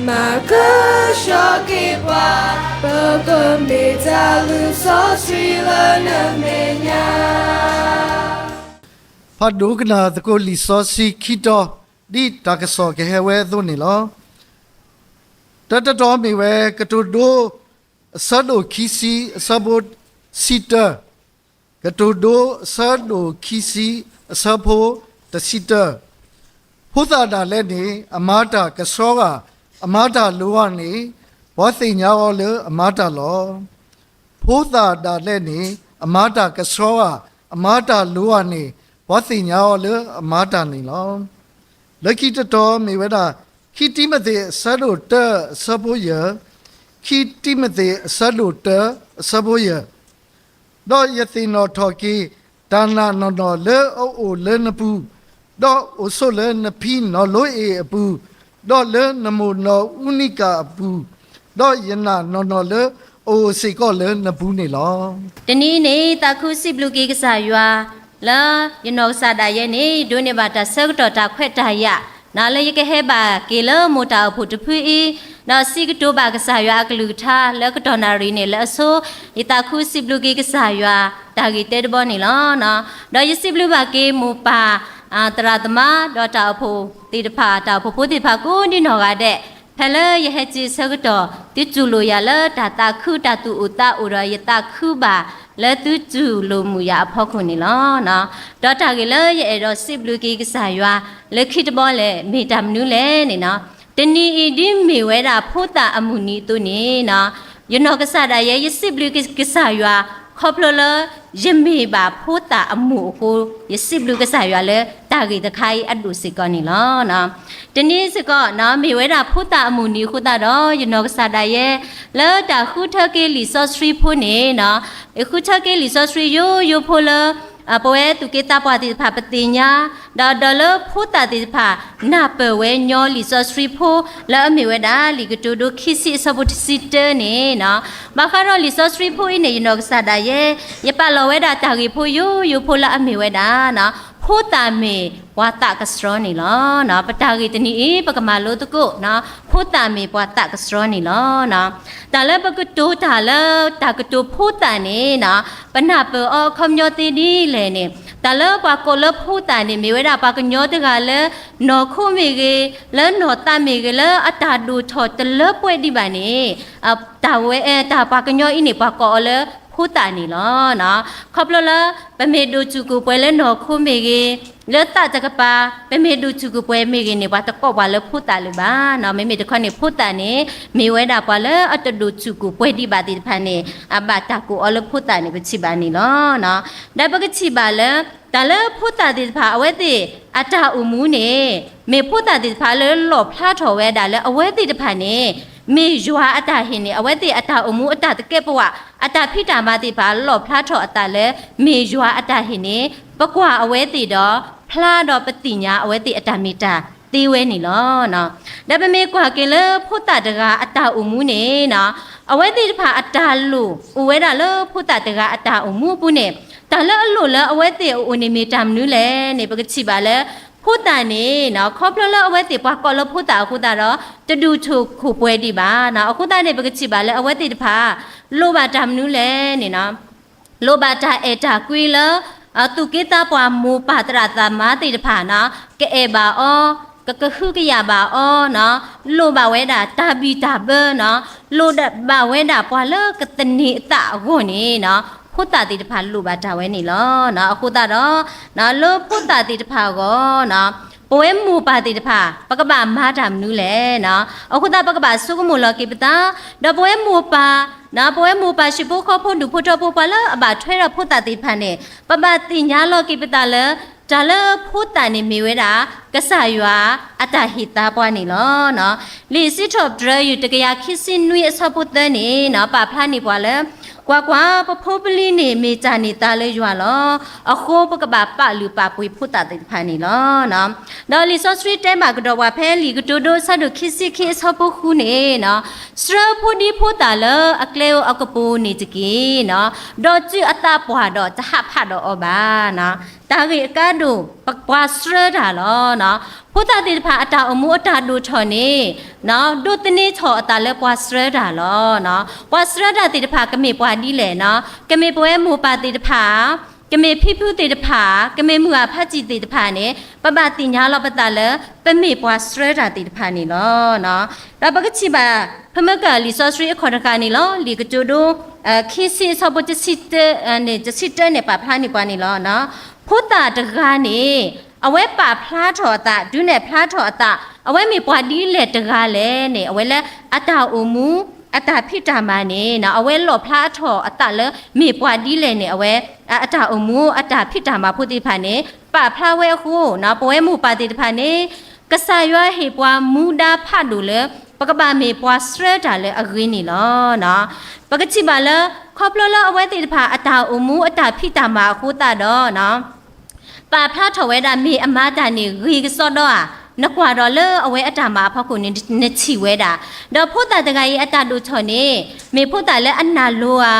မၤကဆှီက့ၤပှၤ, ပကမ့ၢ်တၢ်လုၢ်စီဆှံလၢနမဲာ်ညါ. ဖးဒိကနၣ်သကိးလံာ်စီဆှံခံတီၤ, ဒ်တၢ်ကစီၣ်ကဟဲဝဲအသိးန့ၣ်လီၤ. တၢတတီၤမ့ၢ်ဝဲ ကတိၤဒိ အဆၢဒိၣ်ခံဆံ အဆၢဖိတဆံတၢ, ကတိၤဒိ အဆၢဒိၣ်ခံဆံ အဆၢဖိတဆံတၢ. ဖိသၣ်ဒၣ်လဲာ်န့ၣ် အမၤတၢ်ကဆှီဂာ်, အမၤတၢ်လိၤဂာ်န့ၣ် ပှၤသ့ၣ်ညါအီၤလၢအမၤတၢ်လီၤ. ဖိသၣ်ဒၣ်လဲာ်န့ၣ် အမၤတၢ်ကဆှီဂာ်, အမၤတၢ်လိၤဂာ်န့ၣ် ပှၤသ့ၣ်ညါအီၤလၢအမၤတၢ်န့ၣ်လီၤ. လၢခံတတီၤမ့ၢ်ဝဲဒၣ် ခံတံၤမသ့း အဆၢဒိၣ်တၢ အဆၢဖိယဲၢ်, ခံတံၤမသ့း အဆၢဒိၣ်တၢ အဆၢဖိယဲၢ်. ဒီးယသ့ၣ်နီၣ်ထီၣ်က့ၤ တၢ်နာ်နီၢ်နီၢ်လၢအအိၣ်လၢနပူၤ, ဒီးအိၣ်ဆိးလၢနဖံနီၢ်လိအ့ၣ်အပူၤ, ဒီးလၢနမိၢ်နီၢ်အူနံကၣ်အပူၤ, ဒီးယနာ်နီၢ်နီၢ်လၢအအိၣ်စ့ၢ်ကီးလၢနပူၤန့ၣ်လီၤ. တနံၤအံၤန့ၣ် သးခုစံးဘျုးက့ၤကစၢ်ယွၤ လၢယနီၢ်ကစၢ်ဒၣ်ယဲန့ၣ် ဒိးန့ၢ်ဘၣ်တၢ်ဆၢကတီၢ်တၢ်ခွဲးတၢ်ယာ် လၢယကဟဲဘၣ်က့ၤလၢမိၢ်တၢ်အိၣ်ဖှိၣ်တဖုအံၤ, ဒီးစံးကတိၤဘၣ်ကစၢ်ယွၤအကလုၢ်ကထါလၢကတီၢ်နၣ်ရံၣ်န့ၣ်လၢအဆိ, ယသးခုစံးဘျုးက့ၤကစၢ်ယွၤ တၢ်ဂ့ၢ်တဲတဘီန့ၣ်လီၤ. ဒီးယစံးဘျုးဘၣ်က့ၤမိၢ်ပၢ် သရၣ်သမါ ဒီးတၢ်အိၣ်ဖှိၣ်သ့ၣ်တဖၣ် တၢ်အိၣ်ဖှိၣ်ဖိသ့ၣ်တဖၣ်ကိးဒ်နီၢ်ဂၤဒဲး, ဖဲလၢယဟဲက့ၤဆၢကတီၢ် သုတူၢ်လိာ်ယၤလၢတၢ်သးခု တၢ်သူၣ်အိၣ်သးအိၣ်ဒီး ယသးခုဘၣ်လၢသုတူၢ်လိာ်မုာ်ယၤအဖီခိၣ်န့ၣ်လီၤ. ဒီးတၢ်ဂ့ၢ်လၢယအဲၣ်ဒိးစံးဘျုးက့ၤကစၢ်ယွၤ လၢခံတဘီလဲၣ် မ့ၢ်တၢ်မနုၤလဲၣ်န့ၣ်, တနံၤအံၤဒ်မ့ၢ်ဝဲဒၣ်ဖိသၣ်အမုၢ်နံၤအသိးန့ၣ်, ယနီၢ်ကစၢ်ဒၣ်ယဲ ယစံးဘျုးကစၢ်ယွၤ ခီဖျိလၢ ယမ့ၢ်ဘၣ်ဖိသၣ်အမုၢ်အဃိ, ယစံးဘျုးကစၢ်ယွၤလၢတၢ်ဂ့ၢ်တခါအံၤအဒိၣ်စ့ၢ်ကီးန့ၣ်လီၤ. တနံၤစ့ၢ်ကီး မ့ၢ်ဝဲဒၣ်ဖိသၣ်အမုၢ်နံၤအဃိသတးဒီး ယနီၢ်ကစၢ်ဒၣ်ယဲ လၢတၢ်ဃုထၢက့ၤလံာ်စီဆှံဖိန့ၣ်, ဃုထၢက့ၤလံာ်စီဆှံယိယိဖိလၢ ပဝဲသူၣ်က့သးပှၢ်သ့ၣ်တဖၣ်ပသ့ၣ်ညါ, ဒီးဒီးလၢဖိသၣ်သ့ၣ်တဖၣ် နၢ်ပၢၢ်ဝဲညီလံာ်စီဆှံဖိ လၢအမ့ၢ်ဝဲဒၣ် လံာ်ကတိၤဒိခံဆံအဆၢဖိတဆံတၢန့ၣ်, ဘၣ်ဃးဒီးလံာ်စီဆှံဖိအံၤန့ၣ် ယနီၢ်ကစၢ်ဒၣ်ယဲ ယပာ်လီၤဝဲဒၣ်တၢ်ဂ့ၢ်ဖိယိယိဖိလၢအမ့ၢ်ဝဲဒၣ် ဖိသၣ်မ့ၢ်ပှၤသးကဆှီန့ၣ်လီၤ. ပတၢ်ဂ့ၢ်တနံၤအံၤ ပကမၤလိသကိး ဖိသၣ်မ့ၢ်ပှၤသးကဆှီန့ၣ်လီၤ. တၢ်လၢပကတိၤတၢ်လၢတၢ်ကတိၤဖိသၣ်န့ၣ်, ပနၢ်ပၢၢ်အီၤအခီပညီသ့ဒ်လဲၣ်န့ၣ်, တၢ်လၢပှၤကိးလၢဖိသၣ်န့ၣ် မ့ၢ်ဝဲဒၣ်ပှၤကညီတဂၤလၢ နီၢ်ခိမ့ၢ်ဂ့ၤ, လၢနီၢ်သးမ့ၢ်ဂ့ၤ, လၢအတၢ်ဒိၣ်ထီၣ်တလၢပှဲၤဒံးဘၣ်န့ၣ်, တၢ်ဝဲ တၢ်ပှၤကညီအံၤန့ၣ် ပှၤကိးအီၤလၢဖိသၣ်န့ၣ်လီၤ. ခီဖျိလၢ ပမ့ၢ်ဒိၣ်စူၣ်ကိၣ်ပှဲၤလၢနီၢ်ခိမ့ၢ်ဂ့ၤ, လၢသးတကပၤ ပမ့ၢ်ဒိၣ်စူၣ်ကိၣ်ပှဲၤမ့ၢ်ဂ့ၤန့ၣ် ပှၤတကိးပှၤလၢဖိသၣ်လၢၤဘၣ်. မ့မ့ၢ်တခီန့ၣ် ဖိသၣ်န့ၣ် မ့ၢ်ဝဲဒၣ်ပှၤလၢအတဒိၣ်စူၣ်ကိၣ်ပှဲၤဒံးဘၣ်သ့ၣ်တဖၣ်န့ၣ် အဘၣ်တၢ်ကိးအီၤလၢဖိသၣ်န့ၣ် ပထံၣ်ဘၣ်န့ၣ်လီၤ. ဒီးပကထံၣ်ဘၣ်လၢ တၢ်လၢဖိသၣ်သ့ၣ်တဖၣ် အဝဲသ့ၣ်အတၢ်အိၣ်မူန့ၣ် မ့ၢ်ဖိသၣ်သ့ၣ်တဖၣ်လၢလီၣ်ဖျါထီၣ်ဝဲဒၣ်လၢအဝဲသ့ၣ်တဖၣ်န့ၣ် မ့ၢ်ယွၤအတၢ်ဟ့ၣ်န့ၣ် အဝဲသ့ၣ်အတၢ်အိၣ်မူအတၢ်သကဲးပဝး အတၢ်ဖံးတၢ်မၤသ့ၣ်တဖၣ် လီၣ်ဖျါထီၣ်အသးလၢ မ့ၢ်ယွၤအတၢ်ဟ့ၣ်န့ၣ် ပကွၢ်အဝဲသ့ၣ်ဒီး ဖျါဒီးပသ့ၣ်ညါအဝဲသ့ၣ်အတၢ်မ့ၢ်တၢ်သ့ဝဲန့ၣ်လီၤ. ဒီးပမ့ၢ်ကွၢ်က့ၤလၢဖိသၣ်တဂၤအတၢ်အိၣ်မူန့ၣ် အဝဲသ့ၣ်တဖၣ်အတၢ်လိၣ်အိၣ်ဝဲဒၣ်လၢဖိသၣ်တဂၤအတၢ်အိၣ်မူအပူၤန့ၣ် တၢ်လၢအလိၣ်လၢအဝဲသ့ၣ်အအိၣ်န့ၣ်မ့ၢ်တၢ်မနုၤလဲၣ်န့ၣ် ပကထံၣ်ဘၣ်လၢ ဖိသၣ်န့ၣ် ခီဖျိလၢအဝဲသ့ၣ်ပှၤကိးလၢဖိသၣ်အဃိသတးဒီး တဒိၣ်ထူၣ်ခိၣ်ပှဲၤဒံးဘၣ်. အဃိသတးန့ၣ် ပကထံၣ်ဘၣ်လၢအဝဲသ့ၣ်တဖၣ် လိၣ်ဘၣ်တၢ်မနုၤလဲၣ်န့ၣ် လိၣ်ဘၣ်တၢ်အဲၣ်တၢ်ကွံလၢ သူၣ်က့သးပှၢ်မိၢ်ပၢ်သရၣ်သမါသ့ၣ်တဖၣ်န့ၣ် ကအဲၣ်ဘၣ်အီၤ, ကကဟုကယာ်ဘၣ်အီၤ, လိၣ်ဘၣ်ဝဲဒၣ်တၢ်ဘံၣ်တၢ်ဘၢန့ၣ်, လိၣ်ဘၣ်ဝဲဒၣ်ပှၤလၢကသန့ၤအသးအဂီၢ်န့ၣ် ဖိသၣ်သ့ၣ်တဖၣ်လိၣ်ဘၣ်တၢ်ဝဲန့ၣ်လီၤ. အဃိသတးဒီး လၢဖိသၣ်သ့ၣ်တဖၣ်အဂီၢ် ပဝဲမိၢ်ပၢ်သ့ၣ်တဖၣ် ပကဘၣ်မၤတၢ်မနုၤလဲၣ်. အဃိသတး ပကဘၣ်ဆိကမိၣ်လီၤက့ၤပသး, ဒီးပဝဲမိၢ်ပၢ် ပဝဲမိၢ်ပၢ်ဟံၣ်ဖိဃီဖိဒူၣ်ဖိထၢဖိပှၤလၢအဘၣ်ထွဲဒီးဖိသၣ်သ့ၣ်တဖၣ်န့ၣ် ပဘၣ်သ့ၣ်ညါလီၤက့ၤပသးလၢ တၢ်လၢဖိသၣ်န့ၣ်မ့ၢ်ဝဲဒၣ် ကစၢ်ယွၤအတၢ်ဟ့ၣ်သါပှၤန့ၣ်လီၤ. လံာ်စံးထီၣ်ပတြၢၤ ယူၢ်တကယၤခံဆံနွံအဆၢဖိသၢန့ၣ် ပာ်ဖျါန့ၢ်ပှၤလၢ ကွၢ်ကွၢ်, ပဖိပလံၤန့ၣ်မ့ၢ်တၢ်န့ၢ်သါလၢယွၤလီၤ. အဃိပကဘၣ်ပာ်လုၢ်ပာ်ပှ့ၤဖိသၣ်သ့ၣ်တဖၣ်န့ၣ်လီၤ. ဒီးလံာ်စီဆှံတဲဘၣ်ကဒီးပှၤဖဲလံာ်ကတိၤဒိအဆၢဒိၣ်ခံဆံခံအဆၢဖိဃုန့ၣ် ဆှၢဖိဒံဖိသၣ်လၢအကျဲဧိၤအကပိၤန့ၣ်တက့ၢ်. ဒီးစုအသးပှၢ်ဒီးတဟးဖးဒီးအီၤဘၣ်. တၢ်ဂ့ၢ်အကါဒိၣ် ပှၤဆှၢတၢ်လီၤ. ဖိသၣ်သ့ၣ်တဖၣ်အတၢ်အိၣ်မူအတၢ်ဒိၣ်ထီၣ်န့ၣ် ဒိးသန့ၤထီၣ်အသးလၢပှၤဆှၢတၢ်လီၤ. ပှၤဆှၢတၢ်သ့ၣ်တဖၣ် ကမ့ၢ်ပှၤဒ်လဲၣ်, ကမ့ၢ်ပဝဲမိၢ်ပၢ်သ့ၣ်တဖၣ်ဧါ, ကမ့ၢ်ဖံဖုသ့ၣ်တဖၣ်, ကမ့ၢ်မုၢ်ဂၢ်ဖးစံၣ်သ့ၣ်တဖၣ်န့ၣ် ပဘၣ်သ့ၣ်ညါလီၤပသးလၢ ပမ့ၢ်ပှၤဆှၢတၢ်သ့ၣ်တဖၣ်န့ၣ်လီၤ. ဒီးပကထံၣ်ဘၣ် ဖဲမ့ၢ်ကလံာ်စီဆှံအခီၣ်တဃာ်န့ၣ်လီၤ. လံာ်ကတိၤဒိ ခံဆံအဆၢဖိ တဆံတၢန့ၣ် ပာ်ဖျါန့ၢ်ပှၤန့ၣ်လီၤ. ဖိသၣ်တဂၤန့ၣ် အဝဲပာ်ဖျါထီၣ်အသး ဒုးနဲၣ်ဖျါထီၣ်အသး အဝဲမ့ၢ်ပှၤဒ်လဲၣ်တဂၤလဲၣ်န့ၣ် အဝဲလၢအတၢ်အိၣ်မူ အတၢ်ဖံးတၢ်မၤန့ၣ် အဝဲလီၣ်ဖျါထီၣ်အသးလၢ မ့ၢ်ပှၤဒ်လဲၣ်န့ၣ် အဝဲ အတၢ်အိၣ်မူအတၢ်ဖံးတၢ်မၤဖိသ့ၣ်တဖၣ်န့ၣ် ပာ်ဖျါဝဲအဃိ ပဝဲမိၢ်ပၢ်သ့ၣ်တဖၣ်န့ၣ် ကစၢ်ယွၤဟ့ၣ်ပှၤမူဒါဖးဒိၣ်လၢ ပကဘၣ်မ့ၢ်ပှၤဆှၢတၢ်လၢအဂ့ၤန့ၣ်လီၤ. ပကထံၣ်ဘၣ်လၢ ခီဖျိလၢအဝဲသ့ၣ်တဖၣ်အတၢ်အိၣ်မူအတၢ်ဖံးတၢ်မၤအဃိသတးဒီး ပာ်ဖျါထီၣ်ဝဲဒၣ် မ့ၢ်အမၤတၢ်န့ၣ်ဂ့ၤကစီဒီဧါ, နကွၢ်ဒီးလၢအဝဲအတၢ်မၤအဖီခိၣ်န့ၣ် နထံၣ်ဝဲဒၣ်. ဒီးဖိသၣ်တဂၤအံၤအတၢ်ဒိၣ်ထီၣ်န့ၣ် မ့ၢ်ဖိသၣ်လၢအနာ်လိဧါ,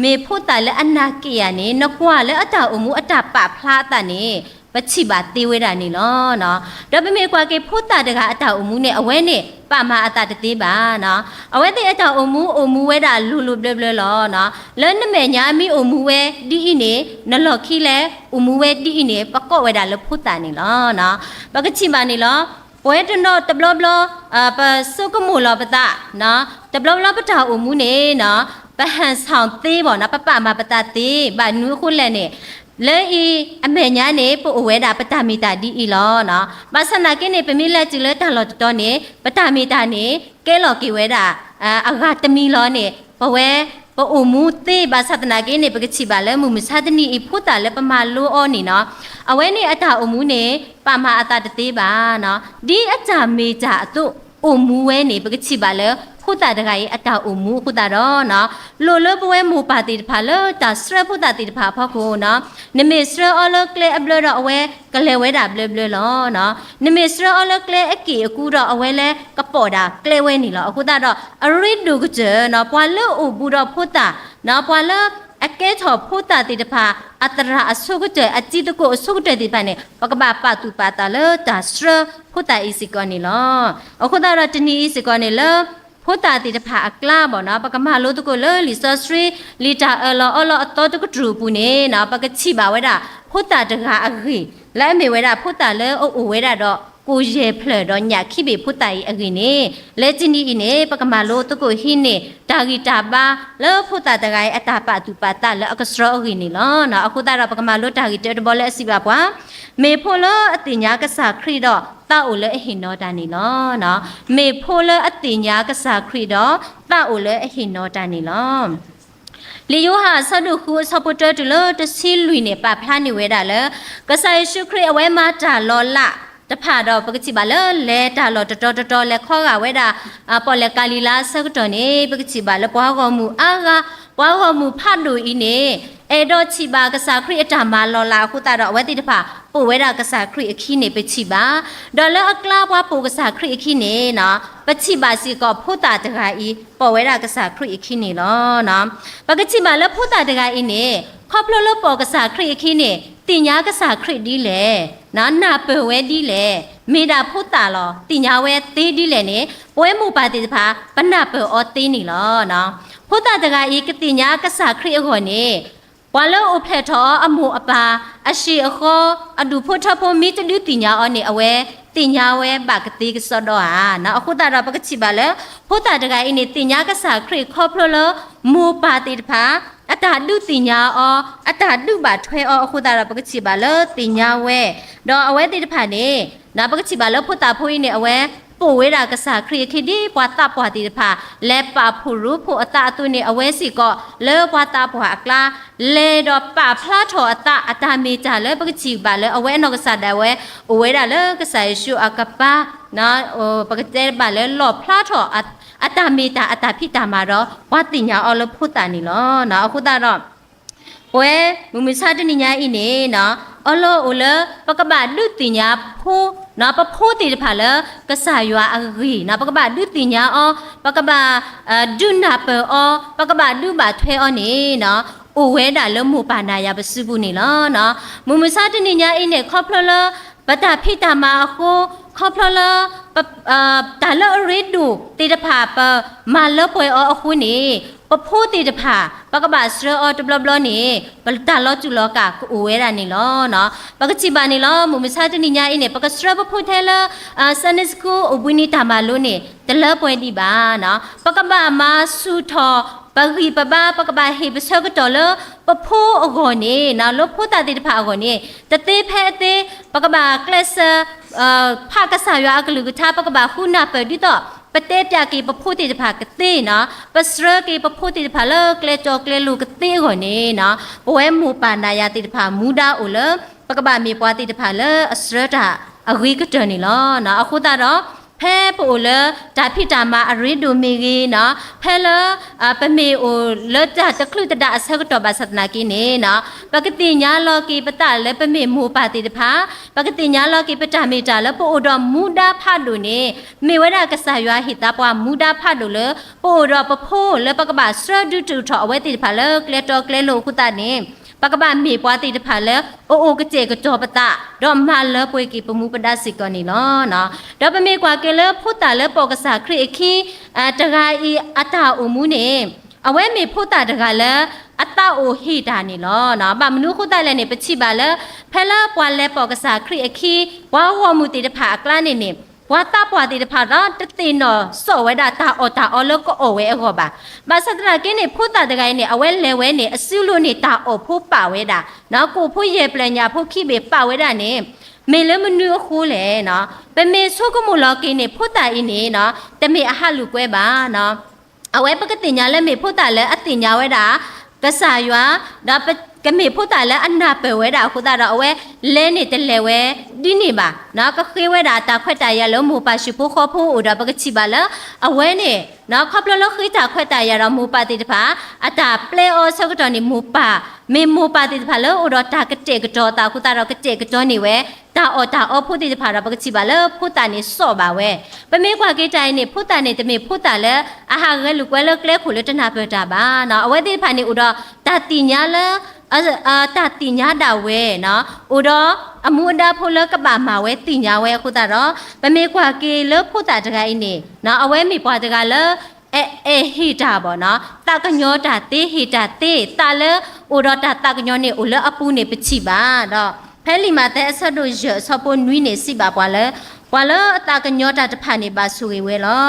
မ့ၢ်ဖိသၣ်လၢအနာ်က့ၤဧါန့ၣ် နကွၢ်လၢအတၢ်အိၣ်မူအတၢ်ပာ်ဖျါအသးန့ၣ် ပထံၣ်ဘၣ်သ့ဝဲဒၣ်န့ၣ်လီၤ. ဒီးပမ့ၢ်ကွၢ်က့ၤဖိသၣ်တဂၤအတၢ်အိၣ်မူန့ၣ် အဝဲန့ၣ် ပာ်မၤအသးတသ့ဘၣ်. အဝဲသ့ၣ်အတၢ်အိၣ်မူအိၣ်မူဝဲဒၣ်လိၤလိၤဘျၢဘျၢလီၤ. လၢနမဲာ်ညါမ့ၢ်အိၣ်မူဝဲဒ်အံၤန့ၣ် နလီၢ်ခံလဲၣ်အိၣ်မူဝဲဒ်အံၤန့ၣ် ပကိးဝဲဒၣ်လၢဖိသၣ်န့ၣ်လီၤ. ပကထံၣ်ဘၣ်န့ၣ်လီၤ. ပဝဲတနီၤတဘျီဘျီ ပဆိကမိၣ်လီၤပသး တဘျီဘျီပတၢ်အိၣ်မူန့ၣ် ပဟန်ဆောင်သ့ဘၣ်နီၤ ပပာ်မၤပသးသ့ဘၣ်နုၤအဃိလဲၣ်န့ၣ် လၢအံၤအမဲာ်ညါန့ၣ် ပအိၣ်ဝဲဒၣ်ပတၢ်မ့ၢ်တၢ်ဒ်အံၤလီၤ. ဘၣ်ဆၣ်သနာ်က့န့ၣ် ပမ့ၢ်လဲၤတုၤလၢတၢ်လီၢ်တတီၤန့ၣ် ပတၢ်မ့ၢ်တၢ်န့ၣ် ကဲလီၤက့ၤဝဲဒၣ် အဂၤတမံၤလီၤန့ၣ် ပဝဲ ပအိၣ်မူသ့ဘၣ်ဆၣ်သနာ်က့န့ၣ် ပကထံၣ်ဘၣ်လၢမုၢ်မဆါတနံၤအံၤ ဖိသၣ်လၢပမၤလိအီၤန့ၣ်နီၤ အဝဲန့ၣ်အတၢ်အိၣ်မူန့ၣ် ပာ်မၤအသးတသ့ဘၣ်. ဒ်အတၢ်မ့ၢ်တၢ်အသိး အိၣ်မူဝဲန့ၣ် ပကထံၣ်ဘၣ်လၢ ဖိသၣ်တဂၤအံၤအတၢ်အိၣ်မူအဃိသတးဒီး လိၣ်လၢပဝဲမိၢ်ပၢ်သ့ၣ်တဖၣ်လၢတၢ်ဆှၢဖိသၣ်သ့ၣ်တဖၣ်အဖီခိၣ်နီၤ နမ့ၢ်ဆှၢအီၤလၢကျဲအဘျၢဒီးအဝဲကလဲၤဝဲဒၣ်ဘျၢဘျၢလီၤ. နမ့ၢ်ဆှၢအီၤလၢကျဲအက့ၢ်အကူဒီးအဝဲလဲၤကပိာ်ဒၣ်ကျဲဝဲန့ၣ်လီၤ. အဃိသတးဒီး အရ့ဒိၣ်ကတၢၢ်နီၤ ပှၤလၢအိၣ်ဘူးဒီးဖိသၣ်နီၤ ပှၤလၢအကဲထီၣ်ဖိသၣ်သ့ၣ်တဖၣ် အသရၣ်အဆိကတၢၢ် အတံၤသကိးအဆိကတၢၢ်သ့ၣ်တဖၣ်န့ၣ် ပကဘၣ်ပာ်သူၣ်ပာ်သးလၢတၢ်ဆှၢဖိသၣ်အံၤစ့ၢ်ကီးန့ၣ်လီၤ. အဃိသတးဒီးတနံၤအံၤစ့ၢ်ကီးန့ၣ်လၢ ဖိသၣ်သ့ၣ်တဖၣ်အကျါဘၣ်နီၤ ပကမၤလိသကိးလၢလံာ်စီဆှံ လံာ်တၢ်အၢၣ်လီၤအီလီၤအသီတကတြူၢ်အပူၤန့ၣ်နီၤ ပကထံၣ်ဘၣ်ဝဲဒၣ် ဖိသၣ်တဂၤအဂ့ၢ် လၢအမ့ၢ်ဝဲဒၣ်ဖိသၣ်လၢအအိၣ်ဝဲဒၣ်ဒီး ကိၣ်ယဲၢ်ဖျၢၣ်ဒီးညၣ်ခံဘ့ၣ်ဖိသၣ်အံၤအဂ့ၢ်န့ၣ် လၢတနံၤအံၤန့ၣ် ပကမၤလိသကိးဟံးန့ၢ် တၢ်ဂံၢ်တၢ်ဘါလၢဖိသၣ်တဂၤအံၤအတၢ်ပာ်သူၣ်ပာ်သးလၢအကဆှီအဂ့ၢ်န့ၣ်လီၤ. အဃိသတးဒီးပကမၤလိတၢ်ဂ့ၢ်တၢတဘီလၢအစံးဘၣ်ပှၤ မ့ၢ်ဖိလၢအသ့ၣ်ညါကစၢ်ခရံာ်ဒီး သးအိၣ်လၢအဟ့ၣ်နီၤတၢ်န့ၣ်လီၤ. မ့ၢ်ဖိလၢအသ့ၣ်ညါကစၢ်ခရံာ်ဒီး သးအိၣ်လၢအဟ့ၣ်နီၤတၢ်န့ၣ်လီၤ. လံာ်ယိၤဟၣ်အဆၢဒိၣ်ဃုအဆၢဖိတၢတုၤလၢတဆံလွံၢ်န့ၣ် ပာ်ဖျါန့ၢ်ဝဲဒၣ်လၢ ကစၢ်ယ့ၣ်ၡူးခရံာ်အဝဲမၤတၢ်လီၤလးတဖၣ်ဒီး ပကထံၣ်ဘၣ်လၢ လဲၤတၢ်လီၢ်တတီၤတတီၤ လဲၤခီဂာ်ဝဲဒၣ် ပီၣ်လဲၣ်ကၤလံၤလါအဆၢကတီၢ်န့ၣ် ပကထံၣ်ဘၣ်လၢပှၤဂီၢ်မုၢ်အါဂၤ ပှၤဂီၢ်မုၢ်ဖးဒိၣ်အံၤန့ၣ် အဲၣ်ဒိးထံၣ်ဘၣ်ကစၢ်ခရံာ်အတၢ်မၤလီၤလးအဃိသတးဒီး အဝဲသ့ၣ်တဖၣ် ပိာ်ဝဲဒၣ်ကစၢ်ခရံာ်အခံန့ၣ် ပထံၣ်ဘၣ် ဒီးလၢအကျါပှၤပိာ်ကစၢ်ခရံာ်အခံန့ၣ် ပထံၣ်ဘၣ်စ့ၢ်ကီးဖိသၣ်တဂၤအံၤ ပိာ်ဝဲဒၣ်ကစၢ်ခရံာ်အခံန့ၣ်လီၤ. ပကထံၣ်ဘၣ်လၢဖိသၣ်တဂၤအံၤန့ၣ် ခီဖျိလၢပိာ်ကစၢ်ခရံာ်အခံန့ၣ် သ့ၣ်ညါကစၢ်ခရံာ်ဒ်လဲၣ်, နၢ်ပၢၢ်ဝဲဒ်လဲၣ်, မ့ၢ်ဒၣ်ဖိသၣ်လီၤ သ့ၣ်ညါဝဲသ့ဒ်လဲၣ်န့ၣ် ပဝဲမိၢ်ပၢ်သ့ၣ်တဖၣ် ပနၢ်ပၢၢ်အီၤသ့န့ၣ်လီၤ. ဖိသၣ်တဂၤအံၤ ကသ့ၣ်ညါကစၢ်ခရံာ်အဂီၢ်န့ၣ် ပှၤလၢအအိၣ်ဖျဲၣ်ထီၣ်အီၤအမိၢ်အပၢ် အဟံၣ်အဃီ အဒူၣ်ဖိထၢဖိ မ့ၢ်တဒုးသ့ၣ်ညါအီၤန့ၣ် အဝဲသ့ၣ်ညါဝဲဘၣ်ကသ့ကစီဒီဧါ. အဃိသတးဒီး ပကထံၣ်ဘၣ်လၢ ဖိသၣ်တဂၤအံၤန့ၣ် သ့ၣ်ညါကစၢ်ခရံာ်ခီဖျိလၢ မိၢ်ပၢ်သ့ၣ်တဖၣ် အတၢ်ဒုးသ့ၣ်ညါအီၤ အတၢ်ဒုးဘၣ်ထွဲအီၤအဃိသတးဒီး ပကထံၣ်ဘၣ်လၢသ့ၣ်ညါဝဲ ဒီးအဝဲသ့ၣ်တဖၣ်န့ၣ် ပကထံၣ်ဘၣ်လၢဖိသၣ်ဖိအံၤန့ၣ် အဝဲပိာ်ဝဲဒၣ်ကစၢ်ခရံာ်အခံ ဒ်ပှၤသးပှၢ်သ့ၣ်တဖၣ် လဲၤပာ်ဖှိၣ်ရိဖှိၣ်အသးအသိးန့ၣ် အဝဲစ့ၢ်ကီး လၢပှၤသးပှၢ်အကျါ လဲၤဒီးပာ်ဖျါထီၣ်အသး အတၢ်မ့ၢ်တၢ်လၢပကထံၣ်ဘၣ်လၢအဝဲအနီၢ်ကစၢ်ဒၣ်ဝဲ အိၣ်ဝဲဒၣ်လၢကစၢ်ယ့ၣ်ၡူးအကပၤ ပကတဲဘၣ်လၢလီၣ်ဖျါထီၣ် အတၢ်မ့ၢ်တၢ်အတၢ်ဖံးတၢ်မၤဒီး ပှၤသ့ၣ်ညါအီၤလၢဖိသၣ်န့ၣ်လီၤ. အဃိသတးဒီး ပဝဲမုၢ်မဆါတနံၤညါအံၤန့ၣ် အလီၢ်အိၣ်လၢ ပကဘၣ်ဒုးသ့ၣ်ညါဖိ ပဖိသ့ၣ်တဖၣ်လၢကစၢ်ယွၤအဂ့ၢ်န့ၣ် ပကဘၣ်ဒုးသ့ၣ်ညါအီၤ, ပကဘၣ်ဒုးနၢ်ပၢၢ်အီၤ, ပကဘၣ်ဒုးဘၣ်ထွဲအီၤန့ၣ် အိၣ်ဝဲဒၣ်လၢမိၢ်ပၢ်နၤယၤပစုပူၤန့ၣ်လီၤ. မုၢ်မဆါတနံၤညါအံၤန့ၣ် ခီဖျိလၢ ပတၢ်ဖံးတၢ်မၤအဃိ, ခီဖျိလၢ တၢ်လၢအရ့ဒိၣ်သ့ၣ်တဖၣ် ပမၤလၢပှဲၤအီၤအဃိန့ၣ် ပဖိသ့ၣ်တဖၣ် ပကဘၣ်ဆှၢအီၤတဘျီဘျီန့ၣ် ပတၢ်လီၤတူာ်လီၤကာ်ကအိၣ်ဝဲဒၣ်န့ၣ်လီၤ. ပကထံၣ်ဘၣ်န့ၣ်လီၤ. မုၢ်မဆါတနံၤညါအံၤန့ၣ် ပကဆှၢပဖိထဲလၢ Sunday School အိၣ်ဘှံးနံၤတၢ်မၤလိန့ၣ် တလၢပှဲၤဒံးဘၣ်. ပကဘၣ်မၤဆူၣ်ထီၣ် ပဂံၢ်ပဘါ, ပကဘၣ်ဟ့ၣ်ပဆၢကတီၢ်လၢ ပဖိအဂီၢ်န့ၣ် လၢဖိသၣ်သ့ၣ်တဖၣ်အဂီၢ်န့ၣ် တသ့ဖဲအသ့, ပကဘၣ်ကျဲးစၢး ဖးကစၢ်ယွၤအကလုၢ်ကထါ, ပကဘၣ်ဃုနၢ်ပၢၢ်ဒ်သိး ပတဲပၠးက့ၤပဖိသ့ၣ်တဖၣ်ကသ့န့ၣ်, ပဆှၢက့ၤပဖိသ့ၣ်တဖၣ်လၢကျဲတီကျဲလိၤကသ့အဂီၢ်န့ၣ်, ပဝဲမိၢ်ပၢ်နၤယၤသ့ၣ်တဖၣ် မူဒါအိၣ်လၢ ပကဘၣ်မ့ၢ်ပှၤသ့ၣ်တဖၣ်လၢအဆှၢတၢ်အဂ့ၤကတၢၢ်န့ၣ်လီၤ. အဃိသတးဒီး ဖဲပအိၣ်လၢတၢ်ဖံးတၢ်မၤအရ့ဒိၣ်မ့ၢ်ဂ့ၤန့ၣ်, ဖဲလၢ ပမ့ၢ်အိၣ်လၢတၢ်တချုးတဒါအဆၢကတီၢ်ဘၣ်ဆၣ်သနာ်က့န့ၣ်, ပကသ့ၣ်ညါလီၤက့ၤပသးလၢပမ့ၢ်မိၢ်ပၢ်သ့ၣ်တဖၣ်, ပကသ့ၣ်ညါလီၤက့ၤပတၢ်မ့ၢ်တၢ်လၢပအိၣ်ဒီးမူဒါဖးဒိၣ်န့ၣ်, မ့ၢ်ဝဲဒၣ်ကစၢ်ယွၤဟ့ၣ်သါပှၤမူဒါဖးဒိၣ်လၢ ပအိၣ်ဒီးပဖိလၢပကဘၣ်ဆှၢဒုးတုာ်ထီၣ်အဝဲသ့ၣ်တဖၣ်လၢကျဲတီကျဲလိၤအဃိသတးန့ၣ်, ပကဘၣ်မ့ၢ်ပှၤသ့ၣ်တဖၣ်လၢအအိၣ်ကတဲာ်ကတီၤပသး, ဒီးမၤလၢပှဲၤက့ၤပမူပဒါစ့ၢ်ကီးန့ၣ်လီၤ. ဒီးပမ့ၢ်ကွၢ်က့ၤလၢဖိသၣ်လၢပိာ်ကစၢ်ခရံာ်အခံ တဂၤအံၤအတၢ်အိၣ်မူန့ၣ်, အဝဲမ့ၢ်ဖိသၣ်တဂၤလၢအသးအိၣ်ဟ့ၣ်တၢ်န့ၣ်လီၤ. ဘၣ်မနုၤအဃိသတးလဲၣ်န့ၣ် ပထံၣ်ဘၣ်လၢ ဖဲလၢပှၤလဲၤပိာ်ကစၢ်ခရံာ်အခံ ပှၤဂီၢ်မုၢ်သ့ၣ်တဖၣ်အကျါန့ၣ်န့ၣ်, ပှၤသးပှၢ်သ့ၣ်တဖၣ်ဒီး တသ့ၣ်နီၣ်စိာ်ဝဲဒၣ်တၢ်အီၣ်တၢ်အီလၢကအီၣ်ဝဲအဂီၢ်ဘၣ်. ဘၣ်ဆၣ်သနာ်က့န့ၣ် ဖိသၣ်တဂၤအံၤန့ၣ် အဝဲလဲၤဝဲန့ၣ် အစုလိၤန့ၣ် တၢ်အီၣ်ဖိပာ်ဝဲဒၣ်, ကိၣ်ဖိယဲၢ်ဖျၢၣ်ညၣ်ဖိခံဘ့ၣ်ပာ်ဝဲဒၣ်န့ၣ်, မ့ၢ်လၢမနုၤအဃိလဲၣ်န့ၣ်, ပမ့ၢ်ဆိကမိၣ်လီၤက့ၤန့ၣ် ဖိသၣ်အံၤန့ၣ် တမ့ၢ်အဟးလူၤကွဲဘၣ်. အဝဲပကသ့ၣ်ညါလၢမ့ၢ်ဖိသၣ်လၢအသ့ၣ်ညါဝဲဒၣ် ကစၢ်ယွၤ, ဒီးကမ့ၢ်ဖိသၣ်လၢအနၢ်ပၢၢ်ဝဲဒၣ်အဃိသတးဒီး အဝဲလဲၤန့ၣ်တလဲၤဝဲဒ်န့ၣ်ဘၣ်. ကဃ့ဝဲဒၣ်တၢ်ခွဲးတၢ်ယာ်လၢမိၢ်ပၢ်ဟံၣ်ဖိဃီဖိအအိၣ်ဒီး ပကထံၣ်ဘၣ်လၢ အဝဲန့ၣ် ခီဖျိလၢဃ့တၢ်ခွဲးတၢ်ယာ်ဒီးမိၢ်ပၢ်သ့ၣ်တဖၣ် အတၢ်ပျဲအီၤအဆၢကတီၢ်န့ၣ် မိၢ်ပၢ်, မ့ၢ်မိၢ်ပၢ်သ့ၣ်တဖၣ်လၢအိၣ်ဒီးတၢ်ကတဲာ်ကတီၤအသးအဃိသတးဒီး ကတဲာ်ကတီၤန့ၢ်ဝဲ တၢ်အီၣ်တၢ်အီဖိသ့ၣ်တဖၣ်ဒီး ပကထံၣ်ဘၣ်လၢဖိသၣ်န့ၣ်စိာ်ဘၣ်ဝဲ. ပမ့ၢ်ကွၢ်က့ၤတၢ်အံၤန့ၣ် ဖိသၣ်န့ၣ် တမ့ၢ်ဖိသၣ်လၢအဟးဂဲၤလိာ်ကွဲလၢကျဲခိၣ်လၢတနၢ်ပၢၢ်တၢ်ဘၣ်. အဝဲသ့ၣ်တဖၣ်န့ၣ်အိၣ်ဒီးတၢ်သ့ၣ်ညါလၢ တၢ်သ့ၣ်ညါဒၣ်ဝဲ, အိၣ်ဒီးအမူအဒါဖိလၢကဘၣ်မၤဝဲသ့ၣ်ညါဝဲအဃိသတးဒီး ပမ့ၢ်ကွၢ်က့ၤလၢဖိသၣ်တဂၤအံၤန့ၣ် အဝဲမ့ၢ်ပှၤတဂၤလၢ အဲၣ်ဟ့ၣ်တၢ်ဘၣ်န့ၣ်, သးကညီၤတၢ်သ့ ဟ့ၣ်တၢ်သ့, သးလၢအိၣ်ဒီးတၢ်သးကညီၤန့ၣ် အိၣ်လၢအပူၤန့ၣ်ပထံၣ်ဘၣ်ဒီး ဖဲလံာ်မးသဲအဆၢဒိၣ်ယဲၢ်အဆၢဖိနွံန့ၣ် စံးဘၣ်ပှၤလၢ ပှၤလၢအသးကညီၤတၢ်တဖၣ်န့ၣ် ဘၣ်ဆိၣ်ဂ့ၤဝဲလီၤ.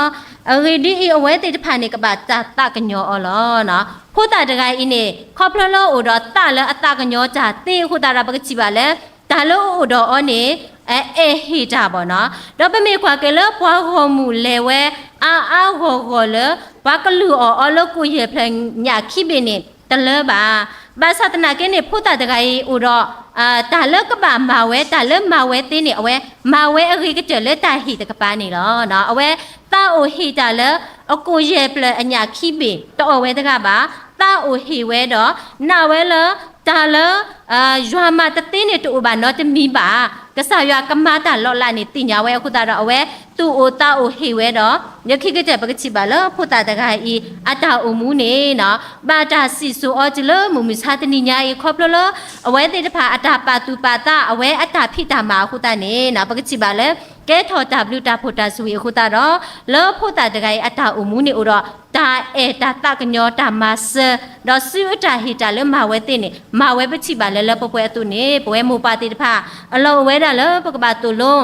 အဂ့ၢ်ဒ်အံၤ, အဝဲသ့ၣ်တဖၣ်န့ၣ် ကဘၣ်တၢ်သးကညီၤအီၤလီၤ. ဖိသၣ်တဂၤအံၤန့ၣ် ခီဖျိလၢအအိၣ်ဒီးသးလၢအသးကညီၤတၢ်သ့အဃိသတးဒီး ပကထံၣ်ဘၣ်လၢ တၢ်လၢအအိၣ်ဒီးအီၤန့ၣ် အဲၣ်ဟ့ၣ်တၢ်ဘၣ်န့ၣ်, ဒီးပမ့ၢ်ကွၢ်က့ၤလၢပှၤဂီၢ်မုၢ်လဲၤဝဲ အါအါဂီၢ်ဂီၢ်လၢ ပှၤကလုၢ်အီၣ်အီၤလၢကိၣ်ယဲၢ်ဖျၢၣ်ညၣ်ခံဘ့ၣ်န့ၣ် တလၢဘၣ်. ဘၣ်ဆၣ်သနာ်က့န့ၣ် ဖိသၣ်တဂၤအံၤအိၣ်ဒီး တၢ်လၢကဘၣ်မၤဝဲ တၢ်လၢမၤဝဲသ့န့ၣ် အဝဲမၤဝဲအဂ့ၤကတၢၢ်လၢတၢ်ဟ့ၣ်တကပၤန့ၣ်လီၤ. အဝဲသးအိၣ်ဟ့ၣ်တၢ်လၢ အကိၣ်ယဲၢ်ဖျၢၣ်အညၣ်ခံဘ့ၣ် တအီၣ်ဝဲတဂၤဘၣ်. သးအိၣ်ဟ့ၣ်ဝဲဒီး နာ်ဝဲလၢ တၢ်လၢ ယွၤမၤတသ့န့ၣ်တအိၣ်ဘၣ်နီတမံၤဘၣ်. ကစၢ်ယွၤကမၤတၢ်လီၤလးန့ၣ်သ့ၣ်ညါဝဲအဃိသတးဒီး အဝဲသူၣ်အိၣ်သးအိၣ်ဟ့ၣ်ဝဲဒီး လၢခံကတၢၢ်ပကထံၣ်ဘၣ်လၢဖိသၣ်တဂၤအံၤ အတၢ်အိၣ်မူန့ၣ် ဘၣ်တၢ်စံၣ်စိၤအီၤတုၤလၢမုၢ်မဆါတနံၤညါအံၤ ခီဖျိလၢ အဝဲသ့ၣ်တဖၣ်အတၢ်ပာ်သူၣ်ပာ်သး အဝဲအတၢ်ဖံးတၢ်မၤအဃိသတးန့ၣ် ပကထံၣ်ဘၣ်လၢ ကဲထီၣ်တၢ်ဘျုးတၢ်ဖှိၣ်တၢ်ဆိၣ်ဂ့ၤအဃိသတးဒီး လၢဖိသၣ်တဂၤအံၤအတၢ်အိၣ်မူန့ၣ်အိၣ်ဒီး တၢ်အဲၣ်တၢ်သးကညီၤတၢ်မၤစၢၤ ဒီးစုအတၢ်ဟ့ၣ်တၢ်လၢမၤဝဲသ့န့ၣ် မၤဝဲပထံၣ်ဘၣ်လၢလၢပှဲၤပှဲၤအသိးန့ၣ် ပဝဲမိၢ်ပၢ်သ့ၣ်တဖၣ် အလီၢ်အိၣ်ဝဲဒၣ်လၢပကဘၣ်သိၣ်လိ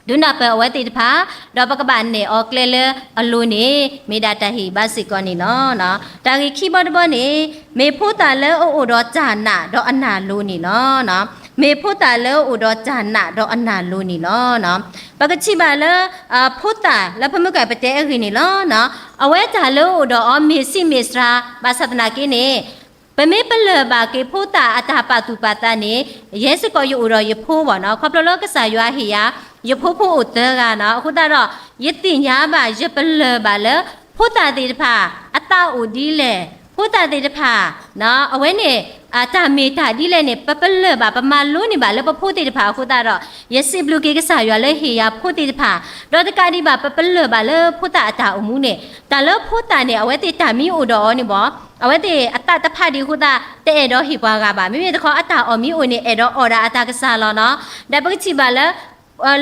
ဒုးနၢ်ပၢၢ်အဝဲသ့ၣ်တဖၣ် ဒီးပကဘၣ်နဲၣ်အီၤကျဲလၢအလိၤန့ၣ် မ့ၢ်ဒၣ်တၢ်ဟ့ၣ်ဘါစ့ၢ်ကီးန့ၣ်လီၤ. တၢ်ဂ့ၢ်ခံဘီတဘီန့ၣ် မ့ၢ်ဖိသၣ်လၢအအိၣ်ဒီးတၢ်နာ်ဒီးအနာ်လိၤန့ၣ်လီၤ. မ့ၢ်ဖိသၣ်လၢအအိၣ်ဒီးတၢ်နာ်ဒီးအနာ်လိၤန့ၣ်လီၤ. ပကထံၣ်ဘၣ်လၢ ဖိသၣ်လၢဖဲမုၢ်ကပတဲအဂ့ၢ်န့ၣ်လီၤ. အဝဲတၢ်လၢအအိၣ်ဒီးအီၤမ့ၢ်ဆံးမ့ၢ်စှၤ ဘၣ်ဆၣ်သနာ်က့န့ၣ် ပမ့ၢ်ပလၢၢ်ဘၣ်က့ၤဖိသၣ်အတၢ်ပာ်သူၣ်ပာ်သးန့ၣ် ယဲစ့ၢ်ကီးယအိၣ်ဒီးယဖိဘၣ်န့ၣ်, ခီဖျိလၢကစၢ်ယွၤဟ့ၣ်ယၤ ယဖိဖိအိၣ်သၢဂၤန့ၣ်, အဃိသတးဒီး ယသ့ၣ်ညါဘၣ် ယပလၢၢ်ဘၣ်လၢ ဖိသၣ်သ့ၣ်တဖၣ် အသးအိၣ်ဒ်လဲၣ်, ဖိသၣ်သ့ၣ်တဖၣ် အဝဲန့ၣ် အတၢ်မ့ၢ်တၢ်ဒ်လဲၣ်န့ၣ် ပပလၢၢ်ဘၣ် ပမၤလိန့ၢ်ဘၣ်လၢပဖိသ့ၣ်တဖၣ်အဃိသတးဒီး ယစံးဘျုးက့ၤကစၢ်ယွၤလၢဟ့ၣ်ယၤဖိသ့ၣ်တဖၣ်, ဒီးတကးဒံးဘၣ် ပပလၢၢ်ဘၣ်လၢဖိသၣ်အတၢ်အိၣ်မူန့ၣ် တၢ်လၢဖိသၣ်န့ၣ် အဝဲသ့ၣ်တၢ်မံအိၣ်ဒီးအီၤန့ၣ်ဘၣ်, အဝဲသ့ၣ်အသးတဖးဒံးအဃိသတး တအဲၣ်ဒိးဟ့ၣ်ပှၤဂၤဘၣ်. မ့မ့ၢ်တခီအတၢ်အီၣ်မံအိၣ်န့ၣ် အဲၣ်ဒိးအီၣ်ဒၣ်အတၢ်ကစၢ်လီၤနီၤ. ဒီးပကထံၣ်ဘၣ်လၢ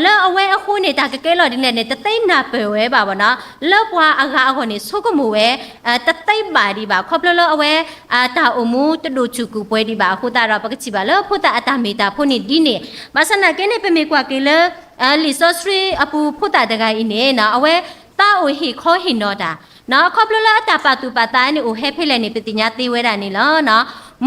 လၢအဝဲအဃိန့ၣ် တၢ်ကကဲလီၤဒ်လဲၣ်န့ၣ် တသ့နၢ်ပၢၢ်ဝဲဘၣ်ဘၣ်နီၤ. လၢပှၤအဂၤအဂီၢ်န့ၣ် ဆိကမိၣ်ဝဲ တသ့ဘၣ်ဒံးဘၣ် ခီဖျိလၢအဝဲ တၢ်အိၣ်မူတဒိၣ်စူၢ်ကိၢ်ပှဲၤဒံးဘၣ်အဃိသတးဒီး ပကထံၣ်ဘၣ်လၢဖိသၣ်အတၢ်မ့ၢ်တၢ်ဖိန့ၣ်ဒ်န့ၣ်, ဘၣ်ဆၣ်သနာ်က့န့ၣ် ပမ့ၢ်ကွၢ်က့ၤလၢ လံာ်စီဆှံအပူၤဖိသၣ်တဂၤအံၤန့ၣ် အဝဲသးအိၣ်ဟ့ၣ်ခီဟ့ၣ်နီၤတၢ် ခီဖျိလၢအတၢ်ပာ်သူၣ်ပာ်သးန့ၣ် အိၣ်ဟဲဖဲလဲၣ်န့ၣ် ပသ့ၣ်ညါသ့ဝဲဒၣ်န့ၣ်လီၤ.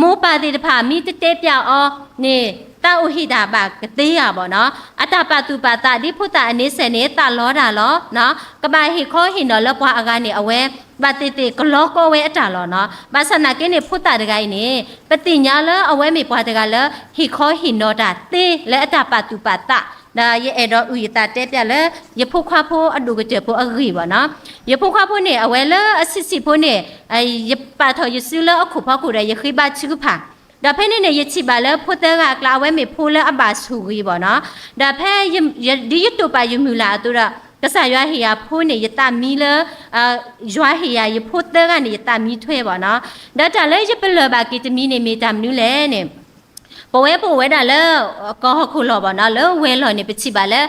မိၢ်ပၢ်သ့ၣ်တဖၣ်မ့ၢ်တတဲပျးအီၤန့ၣ် သးအိၣ်ဟ့ၣ်တၢ်ဘၣ်ကသ့ဧါဘၣ်နီၤ. အတၢ်ပာ်သူၣ်ပာ်သးဒ်ဖိသၣ်အန့ဆၢၣ်န့ၣ် သးလီတၢ်လီၤ. ကဘၣ်ဟ့ၣ်ခီဟ့ၣ်နီၤလၢပှၤအဂၤန့ၣ် အဝဲ ဘၣ်သ့ၣ်သ့ၣ်ကလီကီဝဲအတၢ်လီၤနီၤ. ဘၣ်ဆၣ်သနာ်က့န့ၣ် ဖိသၣ်တဂၤအံၤန့ၣ် ပသ့ၣ်ညါလၢအဝဲမ့ၢ်ပှၤတဂၤလၢ ဟ့ၣ်ခီဟ့ၣ်နီၤတၢ်သ့လၢအတၢ်ပာ်သူၣ်ပာ်သး, ဒီးယအဲၣ်ဒိးအုၣ်ယသးတဲပျးလၢ ယဖိခွါဖိအဒိၣ်ကတၢၢ်ဖိအဂ့ၢ်ဘၣ်နီၤ. ယဖိခွါဖိန့ၣ် အဝဲလၢအဆံးဆံးဖိန့ၣ် ယပာ်ထီၣ်ယစုလၢအခိၣ်ဖီခိၣ်ဒီး ယဃ့ဘါထုကဖၣ်, ဒီးဖဲန့ၣ်န့ၣ် ယထံၣ်ဘၣ်လၢဖိသၢဂၤအကျါ အဝဲမ့ၢ်ဖိလၢအဘၣ်ဆိၣ်ဂ့ၤဘၣ်နီၤ. ဒီးဖဲ ဒ်ယတိာ်ပာ်ယမုၢ်လၢ်အသိးဒီး ကစၢ်ယွၤဟ့ၣ်ယၤဖိန့ၣ် ယသးမံလၢ ယွၤဟ့ၣ်ယၤယဖိသၢဂၤန့ၣ် ယသးမံထွဲဘၣ်နီၤ. ဒီးတၢ်လၢယပလၢၢ်ဘၣ်က့ၤတမံၤန့ၣ် မ့ၢ်တၢ်မနုၤလဲၣ်န့ၣ် ပဝဲပအိၣ်ဝဲဒၣ်လၢ ကီၢ်ဟီၣ်ခိၣ်လီၢ်ဘၣ်နီၤ, လၢဝဲၤလီၢ်န့ၣ် ပထံၣ်ဘၣ်လၢ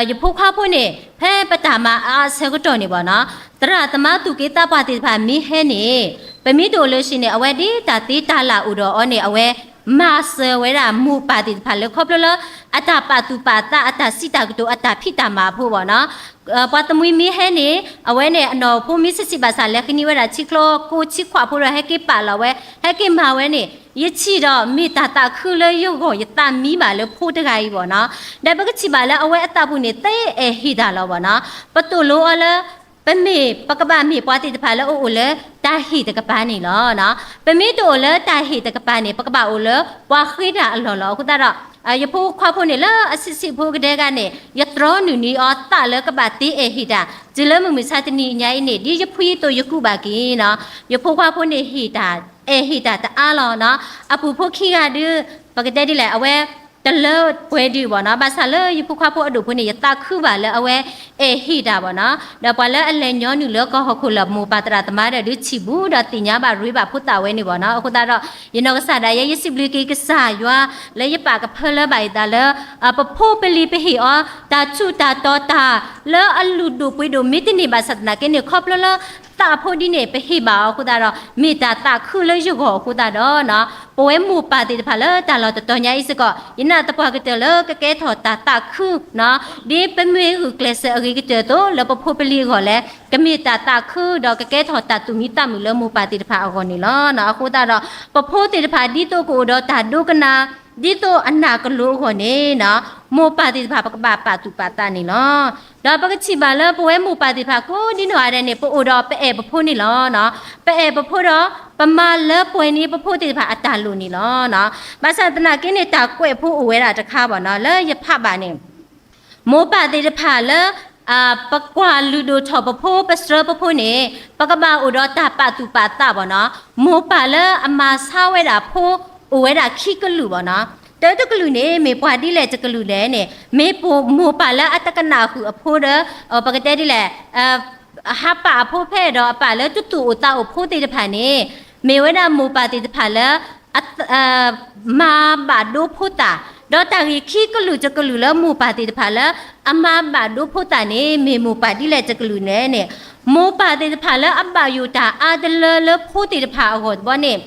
ယဖိခွါဖိန့ၣ် ဖဲပတၢ်မၤအါအဆၢကတီၢ်န့ၣ်ဘၣ်နီၤ, သရၣ်သမါသူၣ်က့သးပှၢ်သ့ၣ်တဖၣ်မ့ၢ်ဟဲန့ၣ် ပမ့ၢ်တအိၣ်လၢၤစ့ၢ်န့ၣ် အဝဲဒ်တၢ်သ့တၢ်လၢ်အိၣ်ဒီးအီၤန့ၣ် အဝဲမၤစၢၤဝဲဒၣ်မိၢ်ပၢ်သ့ၣ်တဖၣ်လၢ ခီဖျိလၢ အတၢ်ပာ်သူၣ်ပာ်သး အတၢ်စံးတၢ်ကတိၤ အတၢ်ဖံးတၢ်မၤအဖိဘၣ်နီၤ. ပှၤတမှံၤမ့ၢ်ဟဲန့ၣ် အဝဲန့ၣ် အနီၢ်ဖိမ့ၢ်ဆံးဆံးဘၣ်ဆၣ် လဲၤဃ့န့ၢ်ဝဲဒၣ်ထံချီကိးထံခွးဖိဒီး ဟဲက့ၤပာ်လီၤဝဲ ဟဲက့ၤမၤဝဲန့ၣ် ယထံၣ်ဒီးမ့ၢ်တၢ်သးခုလၢယဂီၢ် ယသးမံဘၣ်လၢဖိတဂၤအံၤဘၣ်နီၤ. ဒီးပကထံၣ်ဘၣ်လၢအဝဲအသးပူၤန့ၣ် သ့အဲၣ်ဟ့ၣ်တၢ်လီၤဘၣ်နီၤ. ပသိၣ်လိအီၤလၢ ပမ့ၢ် ပကဘၣ်မ့ၢ်ပှၤသ့ၣ်တဖၣ်လၢအအိၣ်လၢတၢ်ဟ့ၣ်တကပၤန့ၣ်လီၤ. ပမ့ၢ်တအိၣ်လၢတၢ်ဟ့ၣ်တကပၤန့ၣ် ပကဘၣ်အိၣ်လၢပှၤဃ့တၢ်အလီၢ်လီၤ. အဃိသတးဒီး ယဖိခွါဖိန့ၣ်လၢအဆံးဆံးဖိကဒဲကါန့ၣ် ယတြီနုာ်န့ၢ်အီၤသးလၢကဘၣ်သ့အဲၣ်ဟ့ၣ်တၢ် တုၤလၢမုၢ်မဆါတနံၤညါအံၤန့ၣ် ဒ်ယဖှံအသိးယကူးဘၣ်က့ၤနီၤ. ယဖိခွါဖိန့ၣ်ဟ့ၣ်တၢ် အဲၣ်ဟ့ၣ်တၢ်တအါလီၤနီၤ. အပုၢ်ဖိခံဂၤဒုး ပကတဲဒ်လဲၣ် အဝဲ တလၢပှဲၤဒံးဘၣ်နီၤ. ဘၣ်ဆၣ်လၢယဖိခွါဖိအဒိၣ်ဖိန့ၣ် ယသးခုဘၣ်လၢအဝဲအဲၣ်ဟ့ၣ်တၢ်ဘၣ်နီၤ. ဒီးပှၤလၢအလဲၤညီနုၢ်လၢကီၢ်ဟီၣ်ခိၣ်လီၢ် မိၢ်ပၢ်သရၣ်သမါဒီး ဒုးထံၣ်ဘူးဒီးသ့ၣ်ညါဘၣ်ရ့ဘၣ်ဖိသၣ်ဝဲန့ၣ်ဘၣ်နီၤ. အဃိသတးဒီး ယနီၢ်ကစၢ်ဒၣ်ယဲ ယစံးဘျုးက့ၤကစၢ်ယွၤ လၢယပာ်ကဖၢလၢဘၣ်ယသးလၢ ပဖိပလံၤပဟ့ၣ်အီၤ တၢ်ထူးတၢ်တီၤတၢ်လၢအလုၢ်ဒိၣ်ပှ့ၤဒိၣ် မ့ၢ်တန့ၢ်ဘၣ်ဆၣ်သနာ်က့န့ၣ် ခီဖျိလၢသးဖိဒ်န့ၣ် ပဟ့ၣ်ဘၣ်အီၤအဃိသတးဒီး မ့ၢ်တၢ်သးခုလၢယဂီၢ်အဃိသတးဒီး ပဝဲမိၢ်ပၢ်သ့ၣ်တဖၣ်လၢတၢ်လီၢ်တတီၤညါအံၤစ့ၢ်ကီး ယနာ်သပှၢ်ကတၢၢ်လၢကကဲထီၣ်တၢ်သးခုနီၤ. ဒ်ပမ့ၢ်ဂုာ်ကျဲးစၢးအဂ့ၤကတၢၢ်အသိး လၢပဖိပလံၤအဂီၢ်လဲၣ် ကမ့ၢ်တၢ်သးခု ဒီးကကဲထီၣ်တၢ်သူၣ်မံသးမုာ်လၢမိၢ်ပၢ်သ့ၣ်တဖၣ်အဂီၢ်န့ၣ်လီၤ. အဃိသတးဒီး ပဖိသ့ၣ်တဖၣ် ဒ်သိးကအိၣ်ဒီးတၢ်ဒိကနၣ် ဒ်သိးအနၢ်ကလိၤအဂီၢ်န့ၣ်နီၤ မိၢ်ပၢ်သ့ၣ်တဖၣ် ပကဘၣ်ပာ်သူၣ်ပာ်သးန့ၣ်လီၤ. ဒီးပကထံၣ်ဘၣ်လၢပဝဲမိၢ်ပၢ်သ့ၣ်တဖၣ် ကိးဒ်နီၢ်ဂၤဒဲးန့ၣ် ပအိၣ်ဒီးပအဲၣ်ပဖိန့ၣ်လီၤ. ပအဲၣ်ပဖိဒီး ပမၤလၢပှဲၤန့ၢ်ပဖိသ့ၣ်တဖၣ်အတၢ်လိၣ်န့ၣ်လီၤ. ဘၣ်ဆၣ်သနာ်က့န့ၣ် တၢ်ကွဲးဖိအိၣ်ဝဲဒၣ်တခါဘၣ်နီၤ လၢယဖးဘၣ်န့ၣ် မိၢ်ပၢ်သ့ၣ်တဖၣ်လၢ ပကွၢ်လုၢ်ဒိၣ်ထီၣ်ပဖိပဆှၢပဖိန့ၣ် ပကဘၣ်အိၣ်ဒီးတၢ်ပာ်သူၣ်ပာ်သးဘၣ်နီၤ. မိၢ်ပၢ်လၢအမၤဆါဝဲဒၣ်ဖိ အိၣ်ဝဲဒၣ်ခံကလုာ်ဘၣ်နီၤ. တၢတကလုာ်န့ၣ် မ့ၢ်ပှၤဒ်လဲၣ်တကလုာ်လဲၣ်န့ၣ် မ့ၢ်မိၢ်ပၢ်လၢအတကနၣ်ဃုာ်အဖိဒီး ပကတဲဒ်လဲၣ် ဟးပာ်အဖိဖဲဒီးအပာ်လၢတသူၣ်အိၣ်သးအိၣ်ဖိသ့ၣ်တဖၣ်န့ၣ် မ့ၢ်ဝဲဒၣ်မိၢ်ပၢ်သ့ၣ်တဖၣ်လၢ မၤဘၣ်ဒိဖိသၣ်, ဒီးတၢ်ဂ့ၢ်ခံကလုာ်တကလုာ်လၢမိၢ်ပၢ်သ့ၣ်တဖၣ်လၢ အမၤဘၣ်ဒိဖိသၣ်န့ၣ် မ့ၢ်မိၢ်ပၢ်ဒ်လဲၣ်တကလုာ်လဲၣ်န့ၣ်, မိၢ်ပၢ်သ့ၣ်တဖၣ်လၢအဘၣ်ယိၣ်တၢ်အါတလၢလၢဖိသ့ၣ်တဖၣ်အဂီၢ်တဘျီန့ၣ်,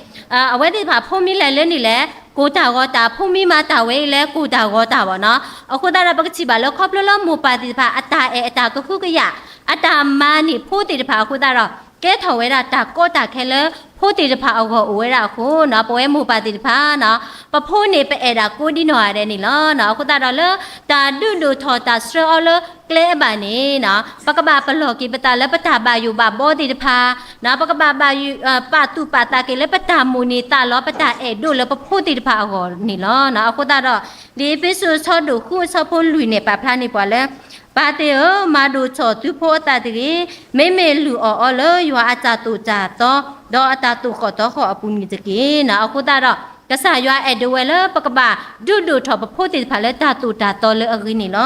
အဝဲသ့ၣ်တဖၣ်ဖိမ့ၢ်လဲၤလၢန့ၣ်လဲၣ် ကိၢ်တၢ်ဂီၤတၢ်, ဖိမ့ၢ်မၤတၢ်ဝဲအံၤလဲၣ် ကိၢ်တၢ်ဂီၤတၢ်ဘၣ်နီၤ. အဃိသတးဒီးပကထံၣ်ဘၣ်လၢခီဖျိလၢမိၢ်ပၢ်သ့ၣ်တဖၣ်အတၢ်အဲၣ်အတၢ်ကဟုကယာ်, အတၢ်မၤန့ၢ်ဖိသ့ၣ်တဖၣ်အဃိသတးဒီး ကဲထီၣ်ဝဲဒၣ်တၢ်ကီတၢ်ခဲလၢဖိသ့ၣ်တဖၣ်အဂီၢ်အိၣ်ဝဲဒၣ်အဃိနီၤ, ပဝဲမိၢ်ပၢ်သ့ၣ်တဖၣ်နီၤ, ပဖိန့ၣ်ပအဲၣ်ဒၣ်ကိးဒံနီၢ်ဂၤဒဲးန့ၣ်လီၤ. အဃိသတးဒီးလၢတၢ်ဒုးဒိၣ်ထီၣ်တၢ်ဆှၢအီၤလၢကျဲအဘၣ်န့ၣ်နီၤ, ပကဘၣ်ပလီၢ်က့ၤပသးလၢပတၢ်ဘၣ်ယိၣ်ဘၣ်ဘီသ့ၣ်တဖၣ်, ပကဘၣ်ဘၣ်ယိၣ် ပာ်သူၣ်ပာ်သးက့ၤလၢပတၢ်မိၣ်န့ၢ်သးလီ ပတၢ်အဲၣ်ဒိးလၢပဖိသ့ၣ်တဖၣ်အဂီၢ်န့ၣ်လီၤ. အဃိသတးဒီး လံာ်အ့းဖ့းစူးအဆၢဒိၣ်ဃုအဆၢဖိလွံၢ်န့ၣ် ပာ်ဖျါန့ၢ်ပှၤလၢ ပၢ်သ့ၣ်ဧၢ, မၤဒိၣ်ထီၣ်သုဖိအသးတဂ့ၤ, မ့မ့ၢ်လုၢ်အီၣ်အီၤလၢယွၤအတၢ်သိၣ်တၢ်သီ ဒီးအတၢ်သိၣ်ဃီၣ်သီဃီၣ်အပူၤန့ၣ်တက့ၢ်. အဃိသတးဒီး ကစၢ်ယွၤအဲၣ်ဒိးဝဲလၢပကဘၣ်ဒုးဒိၣ်ထီၣ်ပဖိသ့ၣ်တဖၣ်လၢတၢ်သိၣ်တၢ်သီလၢအဂ့ၤန့ၣ်လီ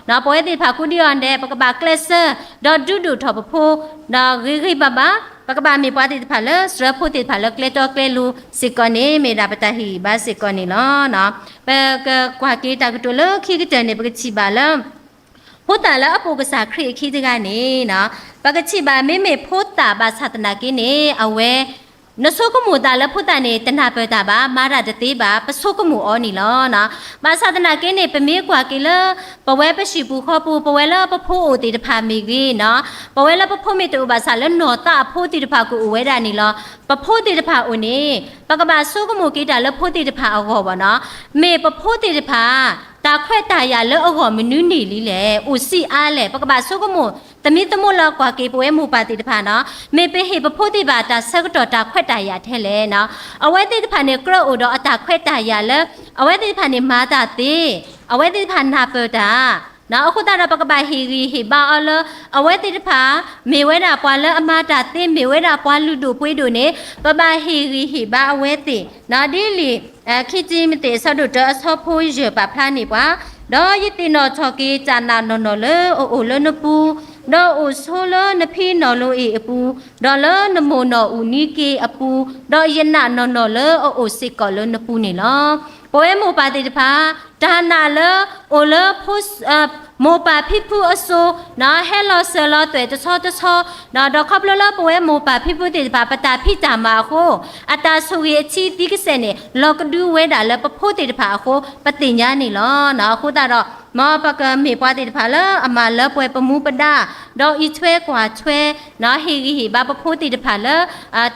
ၤ. ပဝဲသ့ၣ်တဖၣ်ကိးဒံးအီၤဒဲး ပကဘၣ်ကျဲးစၢး ဒီးဒုးဒိၣ်ထီၣ်ပဖိ ဒီးဂ့ၤဂ့ၤဘၣ်ဘၣ် ပကဘၣ်မ့ၢ်ပှၤသ့ၣ်တဖၣ်လၢ စှၢဖိသ့ၣ်တဖၣ်လၢကျဲတီကျဲလိၤစ့ၢ်ကီးန့ၣ် မ့ၢ်ဒၣ်ပတၢ်ဟ့ၣ်ဂံၢ်ဘါစ့ၢ်ကီးန့ၣ်လီၤ. ပကကွၢ်က့ၤတၢ်ကတိၤလၢခံကတၢၢ်န့ၣ် ပကထံၣ်ဘၣ်လၢ ဖိသၣ်လၢအပိာ်ကစၢ်ခရံာ်အခံတဂၤန့ၣ် ပကထံၣ်ဘၣ်မ့မ့ၢ်ဖိသၣ်ဘၣ်ဆၣ်သနာ်က့န့ၣ် အဝဲ နဆိကမိၣ်သးလၢဖိသၣ်န့ၣ် တနၢ်ပၢၢ်တၢ်ဘၣ် မၤတၢ်တသ့ဘၣ် ပဆိကမိၣ်အီၤန့ၣ်လီၤ. ဘၣ်ဆၣ်သနာ်က့န့ၣ် ပမ့ၢ်ကွၢ်က့ၤလၢ ပဝဲပဟံၣ်ပူၤဃီပူၤ ပဝဲလၢပဖိအိၣ်သ့ၣ်တဖၣ်မ့ၢ်ဂ့ၤန့ၣ် ပဝဲလၢပဖိမ့ၢ်တအိၣ်ဘၣ်ဆၣ်လၢနီၢ်သးအဖိသ့ၣ်တဖၣ်ကအိၣ်ဝဲဒၣ်န့ၣ်လီၤ. ပဖိသ့ၣ်တဖၣ်အိၣ်န့ၣ် ပကဘၣ်ဆိကမိၣ်က့ၤတၢ်လၢဖိသ့ၣ်တဖၣ်အဂီၢ်ဘၣ်န့ၣ် မ့ၢ်ပဖိသ့ၣ်တဖၣ် တၢ်ခွဲးတၢ်ယာ်လၢအဂီၢ်မနုၤန့ၢ်လံလဲၣ် အိၣ်ဆံးအါလဲၣ် ပကဘၣ်ဆိကမိၣ် သမံသမိးလၢကွၢ်က့ၤပဝဲမိၢ်ပၢ်သ့ၣ်တဖၣ်န့ၣ် မ့ၢ်ပဟ့ၣ်ပဖိသ့ၣ်တဖၣ်တၢ်ဆၢကတီၢ်တၢ်ခွဲးတၢ်ယာ်ထဲလဲၣ်န့ၣ် အဝဲသ့ၣ်တဖၣ်န့ၣ် ကြၢးအိၣ်ဒီးအတၢ်ခွဲးတၢ်ယာ်လၢ အဝဲသ့ၣ်တဖၣ်န့ၣ်မၤတၢ်သ့ အဝဲသ့ၣ်တဖၣ်နၢ်ပၢၢ်တၢ် အဃိသတးဒီး ပကဘၣ်ဟ့ၣ်ဂံၢ်ဟ့ၣ်ဘါအီၤလၢ အဝဲသ့ၣ်တဖၣ် မ့ၢ်ဝဲဒၣ်ပှၤလၢအမၤတၢ်သ့ မ့ၢ်ဝဲဒၣ်ပှၤလုၢ်ဒိၣ်ပှ့ၤဒိၣ်န့ၣ် ပဘၣ်ဟ့ၣ်ဂံၢ်ဟ့ၣ်ဘါအဝဲသ့ၣ် ဒ်လံာ်ခံတံၤမသ့းအဆၢဒိၣ်တၢအဆၢဖိယဲၢ်ပာ်ဖျါန့ၢ်ပှၤ, ဒီးယသ့ၣ်နီၣ်ထီၣ်က့ၤတၢ်နာ်နီၢ်နီၢ်လၢအအိၣ်လၢနပူၤ, ဒီးအိၣ်ဆိလၢနဖံနီၢ်လိအ့ၣ်အပူၤ, ဒီးလၢနမိၢ်နီၢ်အူနံက့အပူၤ, ဒီးယနာ်နီၢ်နီၢ်လၢအအိၣ်စ့ၢ်ကီးလၢနပူၤန့ၣ်လီၤ. ပဝဲမိၢ်ပၢ်သ့ၣ်တဖၣ် တၢ်နာ်လၢ အိၣ်လၢ မိၢ်ပၢ်ဖံဖုအစိၤ ဟဲလီၤစၢၤလီၤသွဲၣ်တဆီတဆီ, ဒီးခီဖျိလၢပဝဲမိၢ်ပၢ်ဖံဖုသ့ၣ်တဖၣ် ပတၢ်ဖံးတၢ်မၤအဃိ အတၢ်ဆိၣ်ဂ့ၤအဆံးသံကစဲးန့ၣ် လီၤကဒုဝဲဒၣ်လၢပဖိသ့ၣ်တဖၣ်အဃိ ပသ့ၣ်ညါန့ၣ်လီၤ. အဃိသတးဒီး မ်ပကမ့ၢ်ပှၤသ့ၣ်တဖၣ်လၢအမၤလၢပှဲၤပမူပဒါ, ဒီးအံးထွဲကွၢ်ထွဲ ဟ့ၣ်ဂံၢ်ဟ့ၣ်ဘါပဖိသ့ၣ်တဖၣ်လၢ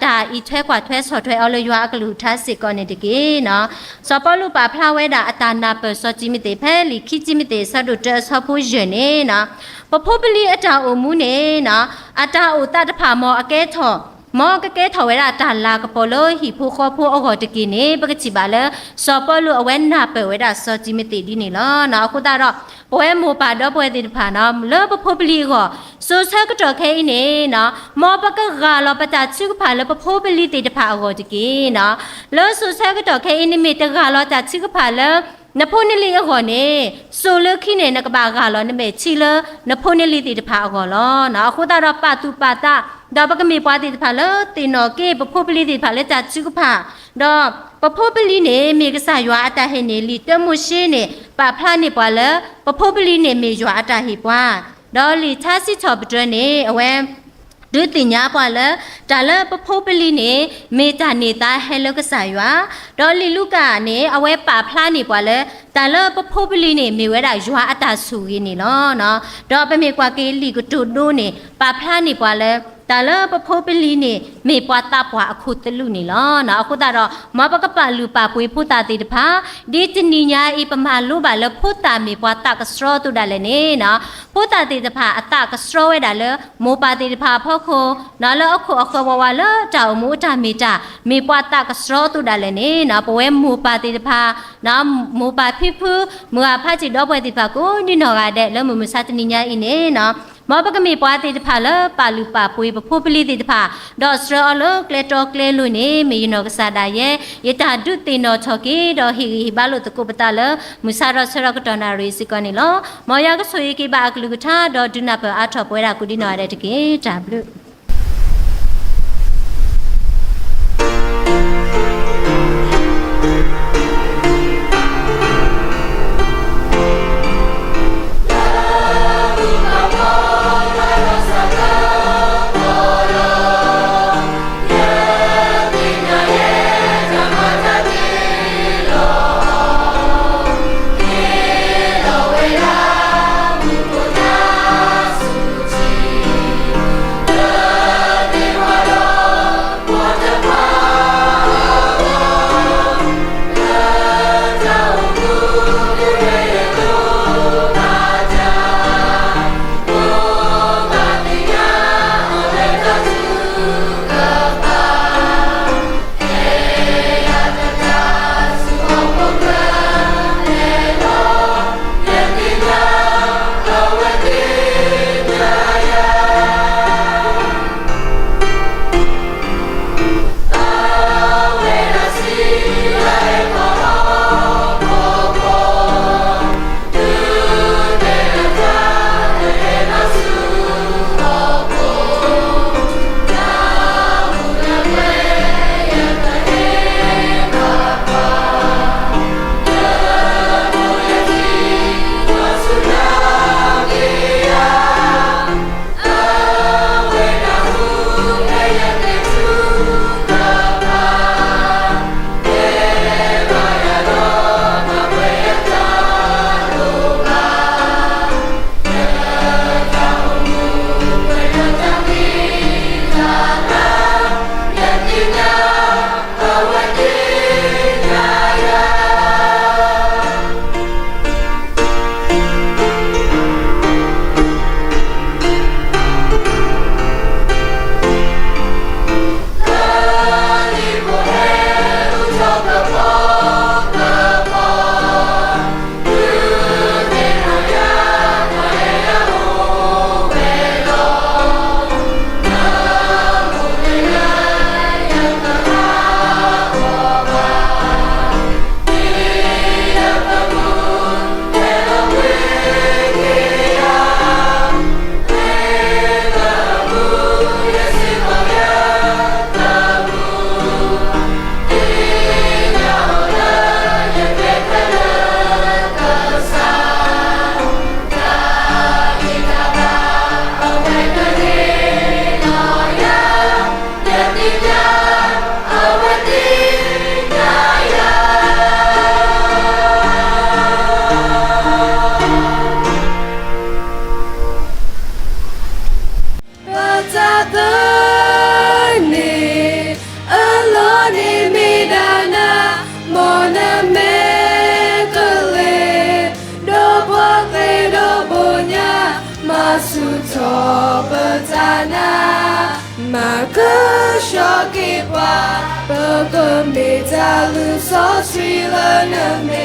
တၢ်အံးထွဲကွၢ်ထွဲဆီၣ်ထွဲအီၤလၢယွၤအကလုၢ်ကထါစ့ၢ်ကီးန့ၣ်တက့ၢ်. စီၤပီလူးပာ်ဖျါဝဲဒၣ်အတၢ်နၢ်ပၢၢ်စီၤတံၤမသ့းဖဲလံာ်ခံတံၤမသ့းအဆၢဒိၣ်တၢအဆၢဖိယဲၢ်န့ၣ်, ပဖိပလံၤအတၢ်အိၣ်မူန့ၣ် အတၢ်အိၣ်သးတဖၣ် မ်အကဲထီၣ်, မ်ကကဲထီၣ်ဝဲဒၣ်တၢ်လၤကပီၤလၢဟံၣ်ဖိဃီဖိအဂီၢ်တက့ၢ်န့ၣ် ပကထံၣ်ဘၣ်လၢ စီၤပီလူးအဝဲနၢ်ပၢၢ်ဝဲဒၣ်စီၤတံၤမသ့းဒ်န့ၣ်လီၤ. အဃိသတးဒီး ပဝဲမိၢ်ပၢ်ဒီပုၢ်ဝဲၢ်သ့ၣ်တဖၣ်န့ၣ် လၢပဖိပလံၤအဂီၢ် စိၤဆၢကတီၢ်ခဲအံၤန့ၣ် မ်ပကရၤလီၤပတၢ်ထုကဖၣ်လၢပဖိပလံၤသ့ၣ်တဖၣ်အဂီၢ်တက့ၢ်. လၢစိၤဆၢကတီၢ်ခဲအံၤ နမ့ၢ်တရၤလီၤတၢ်ထုကဖၣ်လၢ နဖိနလံၤအဂီၢ်န့ၣ် စိၤလၢခံန့ၣ် နကဘၣ်ရၤလီၤနမဲာ်ထံလၢ နဖိနလံၤသ့ၣ်တဖၣ်အဂီၢ်လီၤ. အဃိသတးဒီးပာ်သူၣ်ပာ်သး ဒီးပကမ့ၢ်ပှၤသ့ၣ်တဖၣ်လၢသ့ၣ်နီၣ်က့ၤ ပဖိပလံၤသ့ၣ်တဖၣ်လၢတၢ်ထုကဖၣ်, ဒီးပဖိပလံၤန့ၣ် မ့ၢ်ကစၢ်ယွၤအတၢ်ဟ့ၣ်န့ၢ် လံာ်တၢမိၤၡ့န့ၣ် ပာ်ဖျါန့ၢ်ပှၤလၢ ပဖိပလံၤန့ၣ်မ့ၢ်ယွၤအတၢ်ဟ့ၣ်ပှၤ, ဒီးလံာ်ထါစံးထီၣ်ပတြၢၤန့ၣ် အဝဲ ဒုးသ့ၣ်ညါပှၤလၢ တၢ်လၢပဖိပလံၤန့ၣ် မ့ၢ်တၢ်န့ၢ်သါဟဲလၢကစၢ်ယွၤ, ဒီးလံာ်လူၤကၣ်န့ၣ် အဝဲပာ်ဖျါန့ၢ်ပှၤလၢ တၢ်လၢပဖိပလံၤန့ၣ် မ့ၢ်ဝဲဒၣ်ယွၤအတၢ်ဆိၣ်ဂ့ၤန့ၣ်လီၤ. ဒီးပမ့ၢ်ကွၢ်က့ၤလံာ်ကတိၤဒိန့ၣ် ပာ်ဖျါန့ၢ်ပှၤလၢ တၢ်လၢပဖိပလံၤန့ၣ် မ့ၢ်ပှၤသးပှၢ်အခိၣ်သလုးန့ၣ်လီၤ. အဃိသတးဒီး မ်ပကပာ်လုၢ်ပာ်ပှ့ၤဖိသၣ်သ့ၣ်တဖၣ် ဒ်တနံၤညါအံၤ ပမၤလိဘၣ်လၢဖိသၣ်မ့ၢ်ပှၤသးကဆှီအသိးဒၣ်လဲာ်န့ၣ် ဖိသၣ်သ့ၣ်တဖၣ်အသးကဆှီဝဲဒၣ်လၢ မိၢ်ပၢ်သ့ၣ်တဖၣ်အဖီခိၣ် လၢအခိၣ်အဃၢၤဝးဝးလၢတၢ်အိၣ်မူအတၢ်မ့ၢ်တၢ် မ့ၢ်ပှၤသးကဆှီအသိးဒၣ်လဲာ်န့ၣ် ပဝဲမိၢ်ပၢ်သ့ၣ်တဖၣ် မိၢ်ပၢ်ဖံဖု မုၢ်ဂၤဖးထံးဒီပုၢ်ဝဲၢ်သ့ၣ်တဖၣ်ကိးဒံနီၢ်ဂၤဒဲး လၢမုၢ်မဆါတနံၤညါအံၤန့ၣ် မ်ပကမ့ၢ်ပှၤသ့ၣ်တဖၣ်လၢ ပာ်လုၢ်ပာ်ပှ့ၤပဖိပလံၤသ့ၣ်တဖၣ် ဒီးစှၢအီၤလၢကျဲတီကျဲလိၤန့ၣ် မ့ၢ်ယနီၢ်ကစၢ်ဒၣ်ယဲ ယတၢ်ဒုးသ့ၣ်နီၣ်ထီၣ်က့ၤ ဒီးဟ့ၣ်ဂံၢ်ဟ့ၣ်ဘါလိာ်သကိးပသးလၢ မုၢ်ဆါဒီးဆၢကတီၢ်နၣ်ရံၣ်စ့ၢ်ကီးန့ၣ်လီၤ. မ်ယွၤကဆိၣ်ဂ့ၤက့ၤဘၣ်အကလုၢ်ကထါ ဒီးဒုးနၢ်ပၢၢ်အါထီၣ်ပဝဲဒၣ်ကိးဒံနီၢ်ဂၤဒဲးတက့ၢ်. တၢ်ဘျုး တၢ်သၢန့ၣ် အလီၢ်န့ၣ်မ့ၢ်ဒၣ်နၤ, မ်နမဲာ်ကလဲၤ ဒီးပှၤကျဲဒီးဘိညါ, မၤဆူၣ်ထီၣ်ပတၢ်နာ်, မၤကဆှီက့ၤပှၤ, ပကမ့ၢ်တၢ်လုၢ်စီဆှံလၢနမဲာ်